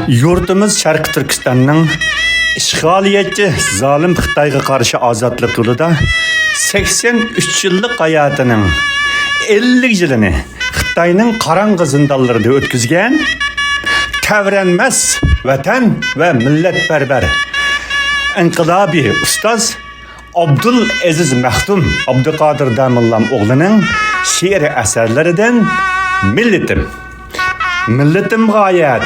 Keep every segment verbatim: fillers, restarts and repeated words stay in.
يۇرتىمىز شەرقىي تۈركىستاننىڭ ئىشغالىيەتچى زالىم خىتايغا قارشى ئازادلىق يولىدا سەكسەن ئۈچ يىللىق ھاياتىنىڭ ئەللىك يىلىنى خىتاينىڭ قاراڭغۇ زىندانلىرىدا ئۆتكۈزگەن تەۋرەنمەس ۋەتەن ۋە مىللەتپەرۋەر ئىنقىلابىي ئۇستاز ئابدۇل ئەزىز مەختۇم ئابدۇقادىر داموللام ئوغلىنىڭ شېئىرىي ئەسەرلىرىدىن مىللىتىم. مىللىتىم غايەت،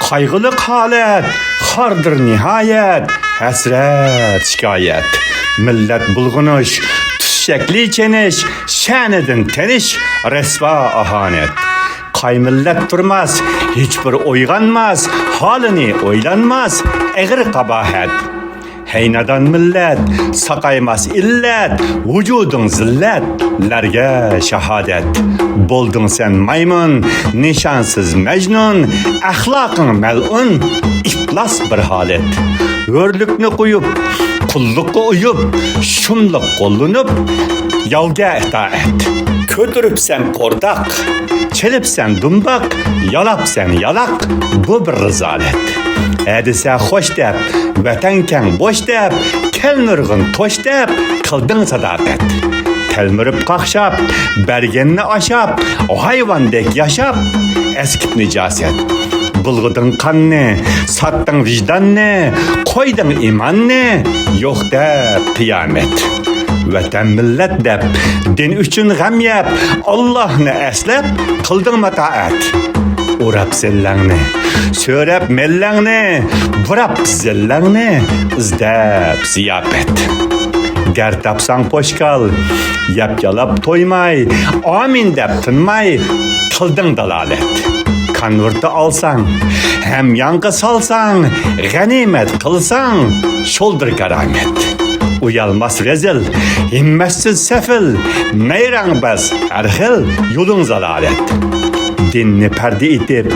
قايغۇلۇق ھالەت، خاردۇر نىھايەت، ھەسرەت شىكايەت. مىللەت بۇلغىنىش، تۈس شەكلى چېنىش، شەنىدىن تېنىش، رەسۋا ئاھانەت. قاي مىللەت تۇرماس، ھېچبىر ئويغانماس، ھالىنى ئويلانماس، ئېغىر قاباھەت. ھەي نادان مىللەت، ساقايماس ئىللەت، ۋۇجۇدۇڭ زىللەت، لەرگە شاھادەت. بولدۇڭ سەن مايمۇن، نىشانسىز مەجنۇن، ئەخلاقىڭ مەلئۇن، ئىپلاس بىر ھالەت. ھۆرلۈكنى قويۇپ، قۇللۇققا ئۇيۇپ، شۇملۇق قوللىنىپ، ياۋگە ئىتائەت. كۆتۈرۈپسەن قورداق، چېلىپسەن دۇمباق، يالاپسەن يالاق، بۇ بىر رىزالەت. ھە دېسە خوش دەپ، ۋەتەن كەڭ بوش دەپ، كەل نۇرغۇن توش دەپ، قىلدىڭ ساداقەت. تەلمۈرۈپ قاقشاپ، بەرگەننى ئاشاپ، ھايۋاندەك ياشاپ، ئەسكىپ نىجاسەت. بۇلغىدىڭ قاننى، ساتتىڭ ۋىجداننى، قويدۇڭ ئىماننى، يوق دەپ قىيامەت. ۋەتەن مىللەت دەپ، دىن ئۈچۈن غەم يەپ، ئاللاھنى ئەسلەپ، قىلدىڭ ماتائەت. ئوراپ زىللەڭنى، سۆرەپ مەللەڭنى، بۇراپ زىللەڭنى، ئىزدەپ زىياپەت. گەر تاپساڭ پوشكال، يەپ يالاپ تويماي، ئامىن دەپ تىنماي، قىلدىڭ دالالەت. كانۋىرتى ئالساڭ، ھەميانغا سالساڭ، غەنىيمەت قىلساڭ، شولدۇر كارامەت. ئۇيالماس رەزىل، ھىممەتسىز سەپىل، نەيرەڭباز ھەر خىل، يولۇڭ زالالەت. دىننى پەردە ئېتىپ،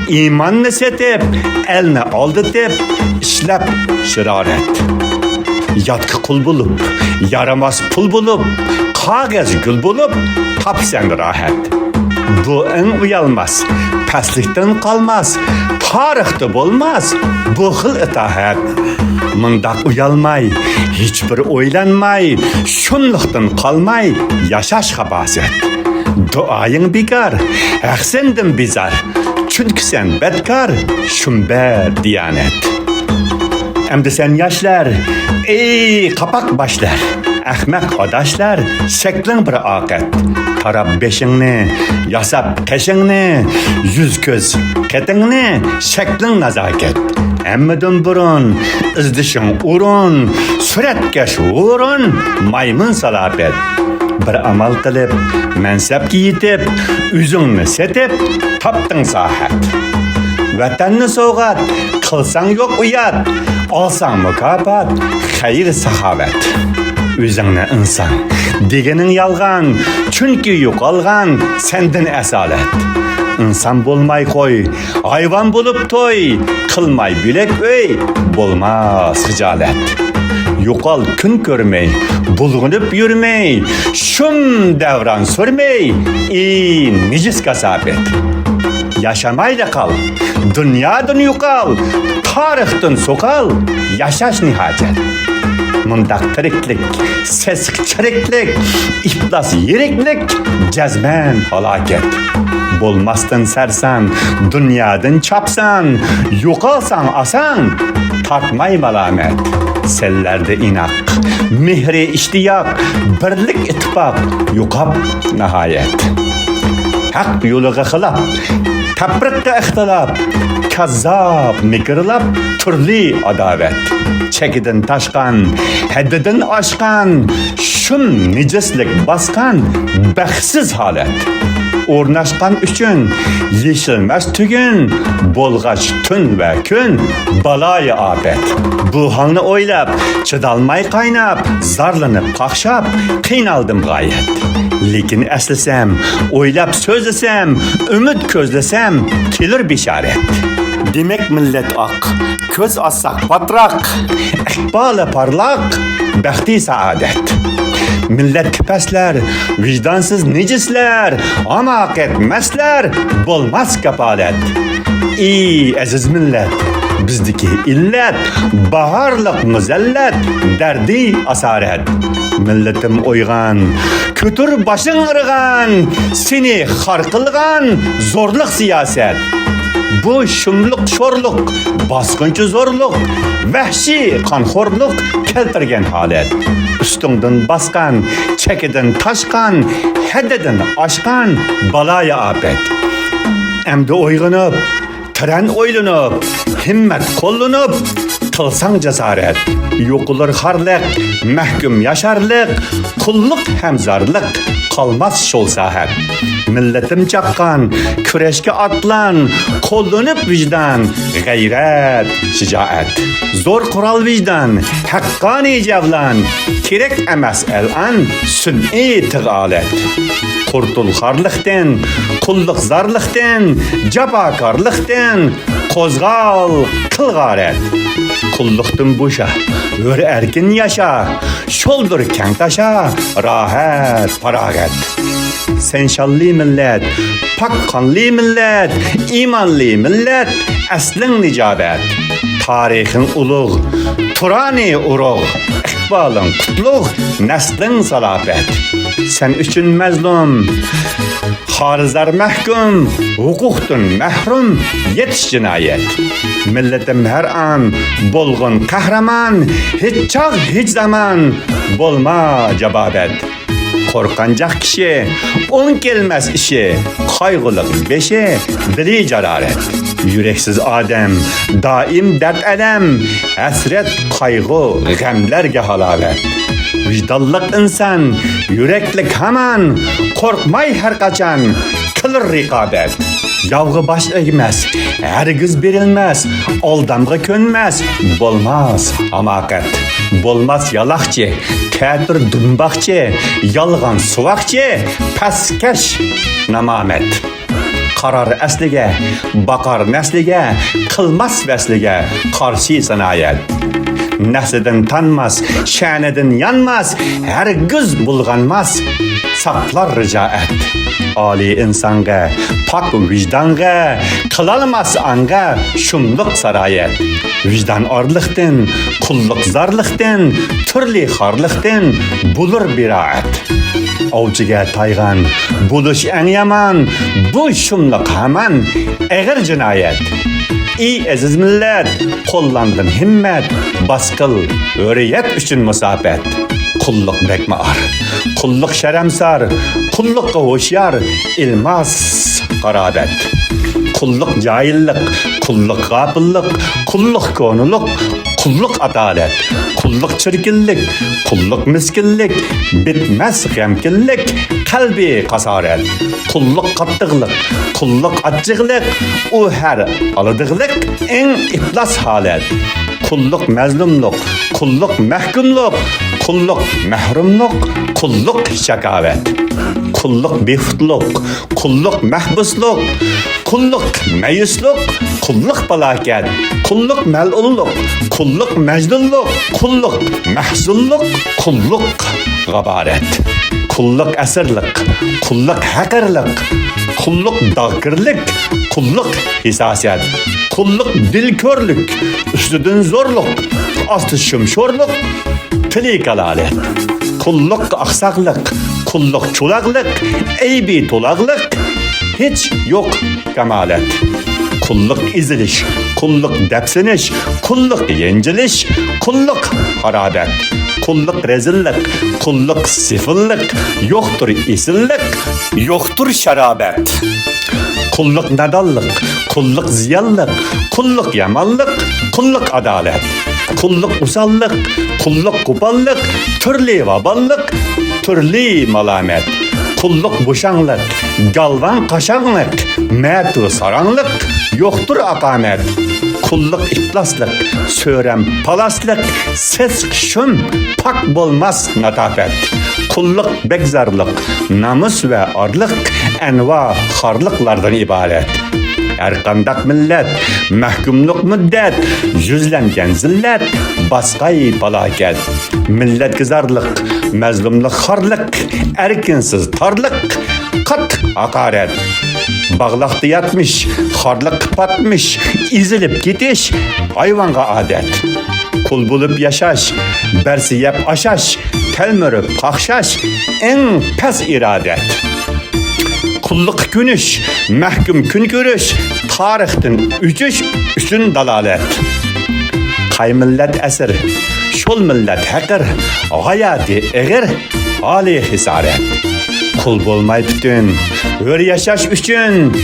ئىماننى سېتىپ، ئەلنى ئالدىتىپ، ئىشلەپ شىرارەت. ياتقا قۇل بولۇپ، يارىماس پۇل بولۇپ، قەغەز گۈل بولۇپ، تاپسەن راھەت. بۇ ئەڭ ئۇيالماس، پەسلىكتىن قالماس، تارىختا بولماس بۇ خىل ئىتاھەت. مۇنداق ئۇيالماي، ھېچبىر ئويلانماي، شۇملۇقتىن قالماي ياشاش خاپاسەت. دۇئايىڭ بىكار، ھەق سەندىن بىزار، چۈنكى سەن بەتكار، شۇم بەدىيانەت. ئەمدى سەن ياشلار، ئەي قاپاق باشلار، ئەخمەق ئاداشلار، شەكلىڭ بىر ئاقەت. تاراپ بېشىڭنى، ياساپ قېشىڭنى، يۈز كۆز قېتىڭنى، شەكلىڭ نازاكەت. ھەممىدىن بۇرۇن، ئىزدىشىڭ ئورۇن، سۈرەتكەش ھۇرۇن، مايمۇن سالاپەت. بىر ئامال قىلىپ، مەنسەپكە يېتىپ، ئۆزۈڭنى سېتىپ، تاپتىڭ ساھەت. ۋەتەننى سوۋغات، قىلساڭ يوق ئۇيات، ئالساڭ مۇكاپات، خەير ساخاۋەت. ئۆزۈڭنى ئىنسان دېگىنىڭ يالغان، چۈنكى يوقالغان سەندىن ئەسالەت. ئىنسان بولماي قوي، ھايۋان بولۇپ توي، قىلماي بۆلەك ئۆي، بولماس خىجالەت. يوقال كۈن كۆرمەي، بۇلغىنىپ يۈرمەي، شۇم دەۋران سۈرمەي، ئى نىجىس كاساپەت. ياشامايلا قال، دۇنيادىن يوقال، تارىختىن سوقال، ياشاش نىھاجەت. مۇنداق تىرىكلىك، سېسىق چىرىكلىك، ئىپلاس يىرىكلىك، جەزمەن ھالاكەت. بولماستىن سەرسان، دۇنيادىن چاپسان، يوقالساڭ ئاسان، تارتماي مالامەت. سەنلەردە ئىناق، مېھرى ئىشتىياق، بىرلىك ئىتتىپاق يوقاپ ناھايەت. ھەق يولىغا خىلاپ، تەپرىقە ئىختىلاپ، كاززاپ مىكىرلاپ، تۈرلى ئاداۋەت. چېكىدىن تاشقان، ھەددىدىن ئاشقان، شۇم نىجىسلىك باسقان بەختسىز ھالەت. ئورناشقان ئۈچۈن يېشىلمەس تۈگۈن، بولغاچ تۈن ۋە كۈن بالايىئاپەت. بۇ ھالنى ئويلاپ، چىدالماي قايناپ، زارلىنىپ قاقشاپ، قىينالدىم غايەت. لېكىن ئەسلىسەم، ئويلاپ سۆزلىسەم، ئۈمىد كۆزلىسەم، كېلۇر بېشارەت. دېمەك، مىللەت ئاق، كۆز ئاچساق پاتراق، ئىقبالى پارلاق، بەختى سائادەت. مىللەت كېپەسلەر، ۋىجدانسىز نىجىسلەر، ھاماقەتمەسلەر، بولماس كاپالەت. ئى ئەزىز مىللەت، بىزدىكى ئىللەت، باھارلىق مۇزەللەت، دەردى ئاسارەت. مىللىتىم ئويغان، كۆتۈر باشىڭ ئىرغان، سېنى خار قىلغان زورلۇق سىياسەت. بۇ شۇملۇق شورلۇق، باسقۇنچى زورلۇق، ۋەھشىي قانخورلۇق كەلتۈرگەن ھالەت. ئۈستۈڭدىن باسقان، چېكىدىن تاشقان، ھەددىدىن ئاشقان بالايىئاپەت. ئەمدى ئويغىنىپ، تۆرەن ئويلىنىپ، ھىممەت قوللىنىپ، قىلساڭ جاسارەت. يوقىلۇر خارلىق، مەھكۇم ياشارلىق، قۇللۇق ھەم زارلىق، قالماس شول ساھەت. مىللىتىم چاققان، كۈرەشكە ئاتلان، قوللىنىپ ۋىجدان، غەيرەت، شىجائەت. زور قورال ۋىجدان، ھەققانىي جەۋلان، كېرەك ئەمەس ئەلئان، سۈنئىي تىغ ئالەت. قۇرتۇل خارلىقتىن، قۇللۇق زارلىقتىن، جاپاكارلىقتىن، قوزغال، قىل غارەت. قۇللۇقتىن بوشا، ھۆر ئەركىن ياشا، شولدۇر كەڭ تاشا، راھەت، پاراغەت. سەن شانلى مىللەت، پاك قانلى مىللەت، ئىمانلى مىللەت، ئەسلىڭ نىجابەت. تارىخىڭ ئۇلۇغ، تۇرانى ئۇرۇغ، ئىقبالىڭ قۇتلۇق، نەسلىڭ سالاپەت. سەن ئۈچۈن مەزلۇم، خارىزار مەھكۇم، ھوقۇقتىن مەھرۇم، يېتىش جىنايەت. مىللىتىم ھەر ئان بولغىن قەھرىمان، ھېچ چاغ، ھېچ زامان بولما جابابەت. قورققان جاق كىشى، ئوڭ كەلمەس ئىشى، قايغۇلۇق بېشى، دىلى جارارەت. يۈرەكسىز ئادەم، دائىم دەرد-ئەلەم، ھەسرەت، قايغۇ، غەملەرگە ھالاۋەت. ۋىجدانلىق ئىنسان، يۈرەكلىك ھامان، قورقماي ھەر قاچان، قىلۇر رىقابەت. ياۋغا باش ئەگمەس، ھەرگىز بېرىلمەس، ئالدامغا كۆنمەس، بولماس ھاماقەت. بولماس يالاقچى، تەتۈر دۇمباقچى، يالغان سۇۋاقچى، پەسكەش، نامامەت. قارار ئەسلىگە، باقار نەسلىگە، قىلماس ۋەسلىگە قارشى سانايەت. نەسلىدىن تانماس، شەنىدىن يانماس، ھەرگىز بۇلغانماس، ساقلار رىجائەت. ئالىي ئىنسانغا، پاك ۋىجدانغا، قىلالماس ئاڭغا شۇملۇق سارايەت. ۋىجدان ئارلىقتىن، قۇللۇق زارلىقتىن، تۈرلى خارلىقتىن بولۇر بىرائەت. ئاۋچىگە تايغان بولۇش ئەڭ يامان، بۇ شۇملۇق ھامان ئېغىر جىنايەت. ئى ئەزىز مىللەت، قوللانغىن ھىممەت، باسقىل ھۆرىيەت ئۈچۈن مۇساپەت. قۇللۇق بەكمۇ ئار، قۇللۇق شەرەمسار، قۇللۇققا ھوشيار، ئىلماس، قارابەت. قۇللۇق جاھىللىق، قۇللۇق غاپىللىق، قۇللۇق كونىلىق، قۇللۇق ئاتالەت، قۇللۇق چىركىنلىك، قۇللۇق مىسكىنلىك، بىتمەس غەمكىنلىك، قەلبىي قاسارەت. قۇللۇق قاتتىقلىق، قۇللۇق ئاچچىقلىق، ئۇ ھەر ئالىدىغلىق، ئەڭ ئىپلاس ھالەت. قۇللۇق مەزلۇملۇق، قۇللۇق مەھكۇملۇق، قۇللۇق مەھرۇملۇق، قۇللۇق شاكاۋەت. قۇللۇق بىخۇدلۇق، قۇللۇق مەھبۇسلۇق، قۇللۇق مەيۈسلۇق، قۇللۇق پالاكەت، قۇللۇق مەلئۇنلۇق، قۇللۇق مەجنۇنلۇق، قۇللۇق مەھزۇنلۇق، قۇللۇق غابارەت. قۇللۇق ئەسىرلىق، قۇللۇق ھەقىرلىق، قۇللۇق داغكىرلىك، قۇللۇق ھېساسەت، قۇللۇق دىلكۆرلۈك، ئۈستىدىن زورلۇق، ئاستى شۇمشورلۇق، تىلى كالالەت. قۇللۇق ئاقساقلىق، قۇللۇق چولاقلىق، ئەيىبى تولاقلىق، ھېچ يوق كامالەت. قۇللۇق ئېزىلىش، قۇللۇق دەپسىنىش، قۇللۇق يەنجىلىش، قۇللۇق خارابەت. قۇللۇق رەزىللىق، قۇللۇق سېفىللىق، يوقتۇر ئېسىللىق، يوقتۇر شارابەت. قۇللۇق نادانلىق، قۇللۇق زىيانلىق، قۇللۇق يامانلىق، قۇللۇق ئادالەت. قۇللۇق ئوساللىق، قۇللۇق قوپاللىق، تۈرلى ۋاباللىق، تۈرلى مالامەت. قۇللۇق بوشاڭلىق، گالۋاڭ قاشاڭلىق، مەتۇ ساراڭلىق، يوقتۇر ئاقامەت. قۇللۇق ئىپلاسلىق، سۆرەم پالاسلىق، سېسىق شۇم، پاك بولماس ناتاپەت. قۇللۇق بەكزارلىق، نامۇس ۋە ئارلىق، ئەنۋا خارلىقلاردىن ئىبارەت. ھەرقانداق مىللەت، مەھكۇملۇق مۇددەت، يۈزلەنگەن زىللەت، باسقاي پالاكەت. مىللەتكە زارلىق، مەزلۇملۇق خارلىق، ئەركىنسىز تارلىق، قاتتىق ھاقارەت. باغلاقتا ياتمىش، قارلىققا پاتمىش، ئېزىلىپ كېتىش ھايۋانغا ئادەت. قۇل بولۇپ ياشاش، بەرسە يەپ ئاشاش، تەلمۈرۈپ قاقشاش، ئەڭ پەس ئىرادەت. قۇللۇققا كۆنۈش، مەھكۇم كۈن كۆرۈش، تارىختىن ئۆچۈش ئۈچۈن دالالەت. قاي مىللەت ئەسىر، شول مىللەت ھەقىر، ھاياتى ئېغىر، ئالىي خىسارەت. قۇل بولماي پۈتۈن، ھۆر ياشاش ئۈچۈن،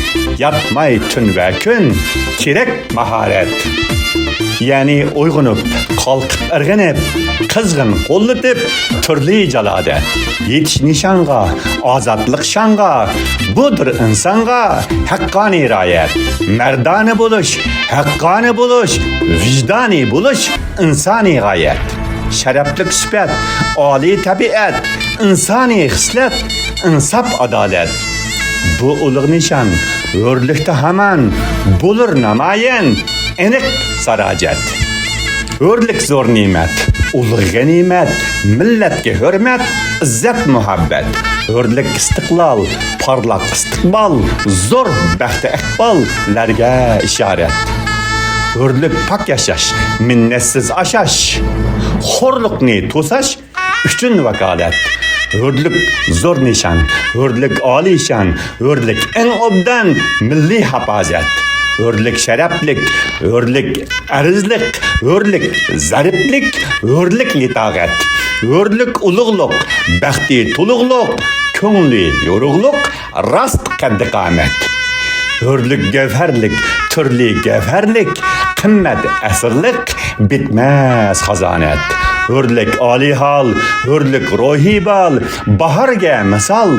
ياتماي تۈن ۋە كۈن، كېرەك ماھارەت. يەنى ئويغىنىپ، قالقىپ، ئىرغىنىپ، قىزغىن قوللىتىپ، تۈرلى جالادەت. يېتىش نىشانغا، ئازادلىق شانغا، بۇدۇر ئىنسانغا ھەققانىي رايەت. مەردانە بولۇش، ھەققانىي بولۇش، ۋىجدانىي بولۇش، ئىنسانىي غايەت. شەرەپلىك سۈپەت، ئالىي تەبىئەت، ئىنسانىي خىسلەت، ئىنساپ، ئادالەت. بۇ ئۇلۇغ نىشان ھۆرلۈكتە ھامان بولۇر نامايان، ئېنىق ساراجەت. ھۆرلۈك زور نېمەت، ئۇلۇغ غەنىيمەت، مىللەتكە ھۆرمەت، ئىززەت، مۇھەببەت. ھۆرلۈك ئىستىقلال، پارلاق ئىستىقبال، زور بەخت ئىقباللەرگە ئىشارەت. ھۆرلۈك پاك ياشاش، مىننەتسىز ئاشاش، خورلۇقنى توساش ئۈچۈن ۋاكالەت. ھۆرلۈك زور نىشان، ھۆرلۈك ئالىيشان، ھۆرلۈك ئەڭ ئوبدان مىللىي ھاپازەت. ھۆرلۈك شەرەپلىك، ھۆرلۈك ئەرزلىك، ھۆرلۈك زەرىپلىك، ھۆرلۈك لىتاقەت. ھۆرلۈك ئۇلۇغلۇق، بەختى تولۇقلۇق، كۆڭلى يورۇقلۇق، راست قەددى قامەت. ھۆرلۈك گەۋھەرلىك، تۈرلى گەۋھەرلىك، قىممەت ئەسىرلىك، بىتمەس خازانەت. ھۆرلۈك ئالىي ھال، ھۆرلۈك روھىي بال، باھارگە مىسال،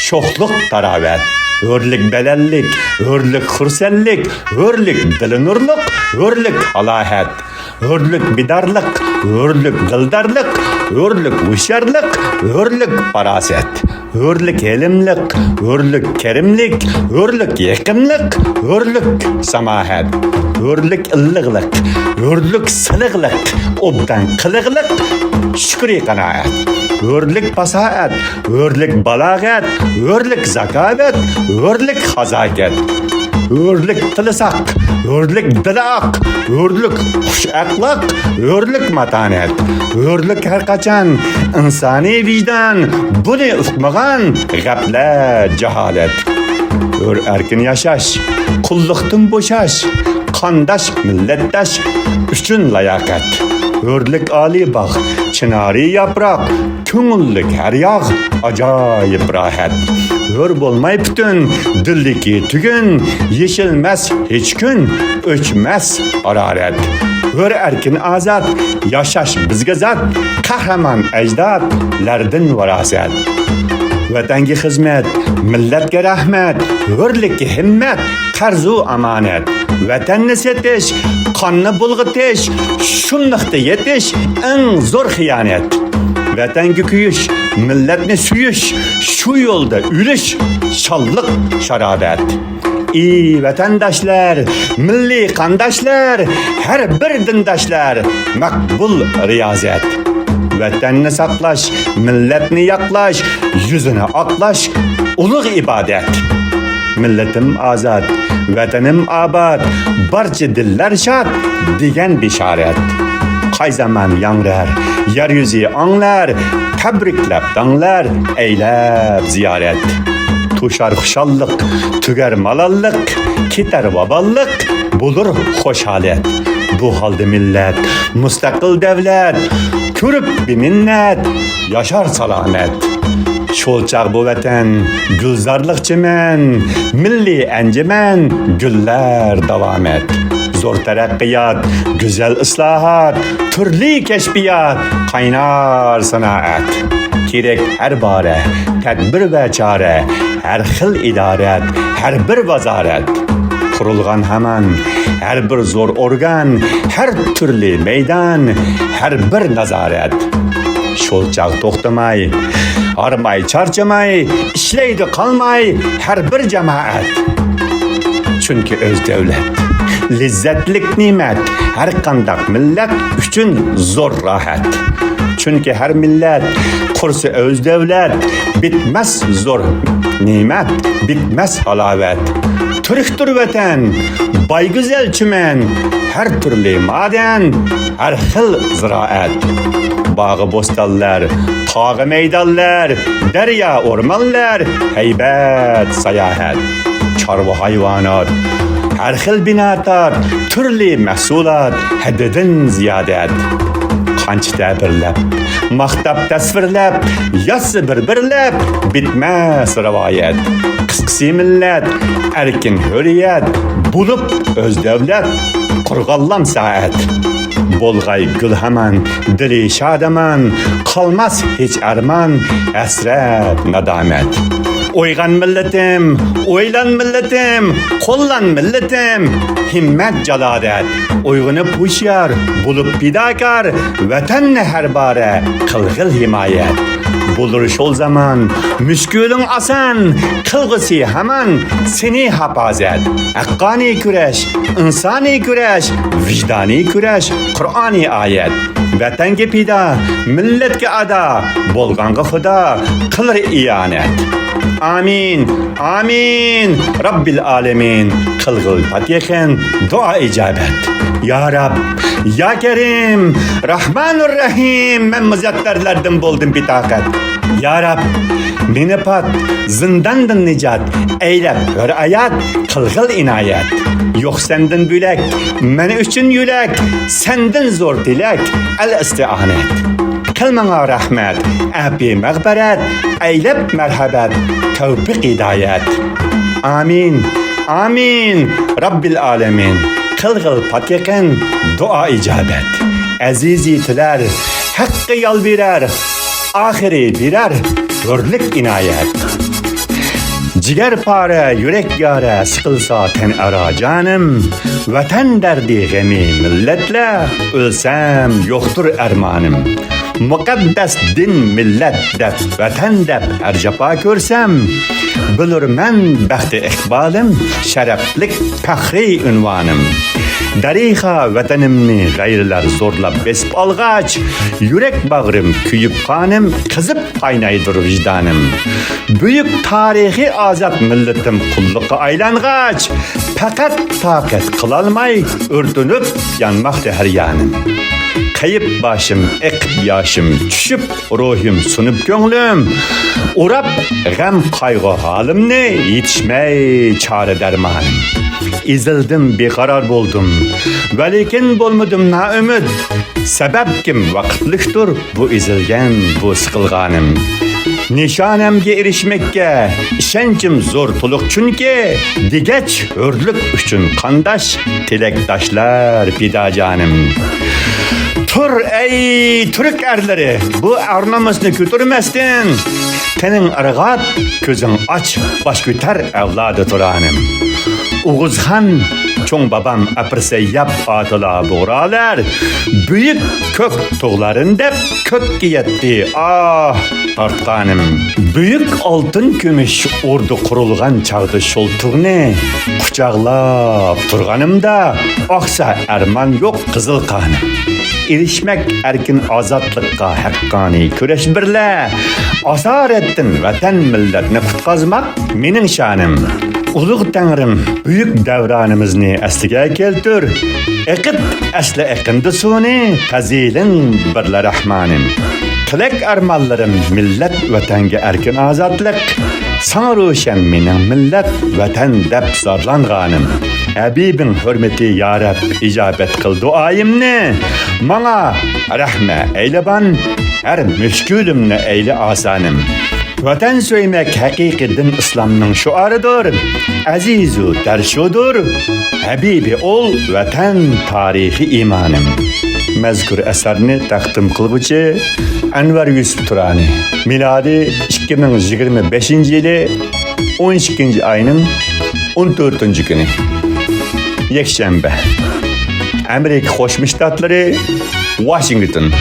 شوخلۇق تاراۋەت. ھۆرلۈك بەلەنلىك، ھۆرلۈك خۇرسەنلىك، ھۆرلۈك دىلى نۇرلۇق، ھۆرلۈك ھالاھەت. ھۆرلۈك بىدارلىق، ھۆرلۈك دىلدارلىق، ھۆرلۈك ھوشيارلىق، ھۆرلۈك پاراسەت. ھۆرلۈك ھېلىملىق، ھۆرلۈك كەرىملىك، ھۆرلۈك يېقىملىق، ھۆرلۈك ساماھەت. ھۆرلۈك ئىللىقلىق، ھۆرلۈك سىلىقلىق، ئوبدان قىلىقلىق، شۈكرى قانائەت. ھۆرلۈك پاساھەت، ھۆرلۈك بالاغەت، ھۆرلۈك زاكاۋەت، ھۆرلۈك خازاكەت. ھۆرلۈك تىلى ساق، ھۆرلۈك دىلى ئاق، ھۆرلۈك خۇش ئەخلاق، ھۆرلۈك ماتانەت. ھۆرلۈك ھەر قاچان ئىنسانىي ۋىجدان، بۇنى ئۇقمىغان غەپلەت، جاھالەت. ھۆر ئەركىن ياشاش، قۇللۇقتىن بوشاش، قانداش، مىللەتداش ئۈچۈن لاياقەت. ھۆرلۈك ئالىي باغ، چىنارى ياپراق، كۆڭۈللۈك ھەر ياغ، ئاجايىپ راھەت. ھۆر بولماي پۈتۈن، دىلدىكى تۈگۈن، يېشىلمەس ھېچ كۈن، ئۆچمەس ھارارەت. ھۆر ئەركىن ئازاد، ياشاش بىزگە زات، قەھرىمان ئەجدادلەردىن ۋاراسەت. ۋەتەنگە خىزمەت، مىللەتكە رەھمەت، ھۆرلۈككە ھىممەت، قەرزۇ ئامانەت. ۋەتەننى سېتىش، قاننى بۇلغىتىش، شۇملۇقتا يېتىش ئەڭ زور خىيانەت. ۋەتەنگە كۆيۈش، مىللەتنى سۆيۈش، شۇ يولدا ئۆلۈش شانلىق شارابەت. ئى ۋەتەنداشلار، مىللىي قانداشلار، ھەر بىر دىنداشلار، مەقبۇل رىيازەت. ۋەتەننى ساقلاش، مىللەتنى ياقلاش، يۈزىنى ئاقلاش ئۇلۇغ ئىبادەت. مىللىتىم ئازاد، ۋەتىنىم ئاباد، بارچە دىللار شاد دېگەن بېشارەت. قاي زامان ياڭرار، يەر يۈزى ئاڭلار، تەبرىكلەپ داڭلار، ئەيلەپ زىيارەت. توشار خۇشاللىق، تۈگەر مالاللىق، كېتەر ۋاباللىق، بولۇر خوش ھالەت. بۇ ھالدا مىللەت، مۇستەقىل دەۋلەت، كۆرۈپ بىمىننەت، ياشار سالامەت. شول چاغ بۇ ۋەتەن، گۈلزارلىق چىمەن، مىللىي ئەنجۈمەن، گۈللەر داۋامەت. زور تەرەققىيات، گۈزەل ئىسلاھات، تۈرلى كەشپىيات، قاينار سانائەت. كېرەك ھەر بارە، تەدبىر ۋە چارە، ھەر خىل ئىدارەت، ھەر بىر ۋازارەت. قۇرۇلغان ھامان ھەر بىر زور ئورگان، ھەر تۈرلى مەيدان، ھەر بىر نازارەت. شول چاغ توختىماي، ھارماي، چارچىماي، ئىشلەيدۇ قالماي ھەر بىر جامائەت. چۈنكى ئۆز دەۋلەت، لەززەتلىك نېمەت، ھەر قانداق مىللەت ئۈچۈن زور راھەت. چۈنكى ھەر مىللەت قۇرسا ئۆز دەۋلەت، بىتمەس زور نېمەت، بىتمەس ھالاۋەت. تۈركتۇر ۋەتەن، باي گۈزەل چىمەن، ھەر تۈرلۈ مادەن، ھەر خىل زىرائەت. باغۇ بوستانلار، تاغۇ مەيدانلار، دەريا ئورمانلار، ھەيبەت ساياھەت. چارۋا ھايۋانات، ھەر خىل بىناتات، تۈرلۈ مەھسۇلات، ھەددىدىن زىيادەت. قانچە تەبىرلەپ، ماختاپ تەسۋىرلەپ، يازسا بىر-بىرلەپ، بىتمەس رىۋايەت. قىسقىسى مىللەت، ئەركىن ھۆرىيەت، بولۇپ ئۆز دەۋلەت، قۇرغانلام سائەت. بولغاي گۈل ھامان، دىلى شادىمان، قالماس ھېچ ئەرمان، ھەسرەت، نادامەت. ئويغان مىللىتىم، ئويلان مىللىتىم، قوللان مىللىتىم، ھىممەت، جالادەت. ئويغىنىپ ھوشيار، بولۇپ پىداكار، ۋەتەننى ھەر بارە قىلغىل ھىمايەت. بولۇر شول زامان، مۈشكۈلۈڭ ئاسان، قىلغۇسى ھامان سېنى ھاپازەت. ھەققانىي كۈرەش، ئىنسانىي كۈرەش، ۋىجدانىي كۈرەش، قۇرئانىي ئايەت. ۋەتەنگە پىدا، مىللەتكە ئادا، بولغانغا خۇدا قىلار ئىئانەت. ئامىن، ئامىن، رەببىل ئالەمىن، قىلغىل پات يېقىن دۇئا ئىجابەت. يا رەب، يا كەرىم، رەھمانۇر رەھىم، مەن مۇزەپپەرلەردىن بولدۇم بىتاقەت. يا رەب، مېنى پات زىنداندىن نىجات ئەيلەپ ھۆر ھايات قىلغىل ئىنايەت. يوق سەندىن بۆلەك، مەن ئۈچۈن يۆلەك، سەندىن زور تىلەك، ئەل ئىستىئانەت. قىل ماڭا رەھمەت، ئەپى مەغپىرەت، ئەيلەپ مەرھەمەت، تەۋپىق ھىدايەت. ئامىن، ئامىن، رەببىل ئالەمىن، قىلغىل پات يېقىن دۇئا ئىجابەت. ئەزىزى تىلەر، ھەققە يالۋۇرار، ئاخىرى بېرەر ھۆرلۈك ئىنايەت. جىگەر پارە، يۈرەك يارە، سىقىلسا تەن ئارا جانىم. ۋەتەن دەردى غېمى مىللەتلەر، ئۆلسەم يوقتۇر ئەرمانىم. مۇقەددەس دىن مىللەت دەپ، ۋەتەن دەپ ھەر جاپا كۆرسەم، بىلۇرمەن بەختى ئىقبالىم، شەرەپلىك پەخرىي ئۇنۋانىم. دەرىخا ۋەتىنىمنى غەيرىلەر زورلاپ بېسىپ ئالغاچ، يۈرەك باغرىم كۆيۈپ قانىم، قىزىپ قاينايدۇر ۋىجدانىم. بۈيۈك تارىخىي ئازاد مىللىتىم قۇللۇققا ئايلانغاچ، پەقەت تاقەت قىلالماي ئۆرتىنىپ يانماقتا ھەر يانىم. قېيىپ باشىم، ئېقىپ ياشىم، چۈشۈپ روھىم، سۇنۇپ كۆڭلۈم، ئوراپ غەم قايغۇ ھالىمنى، يېتىشمەي چارە دەرمانىم. ئېزىلدىم، بىقارار بولدۇم، ۋەلىكىن بولمىدىم نائۈمىد. سەۋەبكىم ۋاقىتلىقتۇر بۇ ئېزىلگەن، بۇ سىقىلغانىم. نىشانەمگە ئېرىشمەككە ئىشەنچىم زور، تولۇق، چۈنكى دېگەچ ھۆرلۈك ئۈچۈن قانداش تىلەكداشلار پىدا جانىم. تۇر، ئەي تۈرك ئەرلىرى، بۇ ئار-نومۇسنى كۆتۈرمەستىن، تېنىڭ ئىرغاپ، كۆزۈڭ ئاچ، باش كۆتەر ئەۋلادى تۇرانىم. ئوغۇزخان چوڭ بابام ئەپىرسەي ياپ ئاتىلار بۇغرالار، بۈيۈك كۆك تۇغلارىنى دەپ كۆككە يەتتى ئاھ تارتقانىم. بۈيۈك ئالتۇن كۈمۈش ئوردا قۇرۇلغان چاغدا شول تۇغنى قۇچاقلاپ تۇرغىنىمدا، ئاقسا ئەرمان يوق قىزىل قانىم. ئېرىشمەك ئەركىن ئازادلىققا ھەققانىي كۈرەش بىرلە، ئاسارەتتىن ۋەتەن مىللەتنى قۇتقازماق مېنىڭ شانىم. ئۇلۇغ تەڭرىم، بۈيۈك دەۋرانىمىزنى ئەسلىگە كەلتۈر، ئېقىت ئەسلى ئېقىندا سۇنى، پەزىلىڭ بىرلا رەھمانىم. تىلەك ئارمانلىرىم مىللەت ۋەتەنگە ئەركىن ئازادلىق، ساڭا روشەن مېنىڭ مىللەت ۋەتەن دەپ زارلانغانىم. ھەبىبىڭ ھۆرمىتى يا رەب ئىجابەت قىل دۇئايىمنى، ماڭا رەھمە ئەيلىۋان، ھەر مۈشكۈلۈمنى ئەيلە ئاسانىم. ۋەتەن سۆيمەك ھەقىقىي دىن ئىسلامنىڭ شوئارىدۇر. ئەزىزۇ دەر شۇدۇر، ھەبىبى ئول ۋەتەن تارىخىي ئىمانىم. مەزكۇر ئەسەرنى تەقدىم قىلغۇچى ئەنۋەر يۈسۈپ تۇرانى. مىلادىي ئىككى مىڭ يىگىرمە بەشىنچى يىلى ئون ئىككىنچى ئاينىڭ ئون تۆتىنچى كۈنى، يەكشەنبە. ئامېرىكا قوشما شتاتلىرى، ۋاشىنگتون.